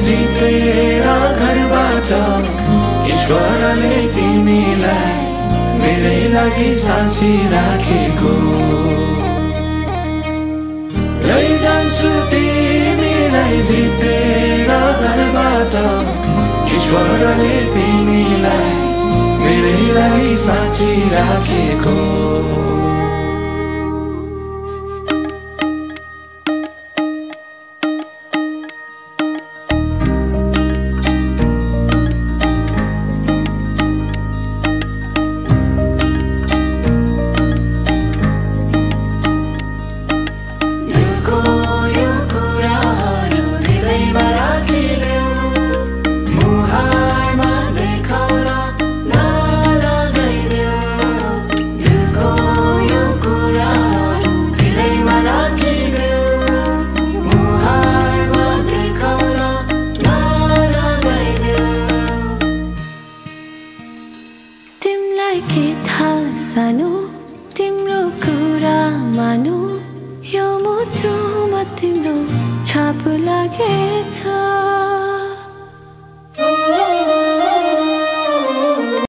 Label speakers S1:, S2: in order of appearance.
S1: जितेर घरबाट ईश्वरले तिमीलाई मेरै लागि साँची राखेको। लैजान्छु तिमीलाई जितेर घरबाट ईश्वरले तिमीलाई मेरै लागि साँची राखेको।
S2: सानो तिम्रो कुरा मानु, यो मुटुमा तिम्रो छाप लागे।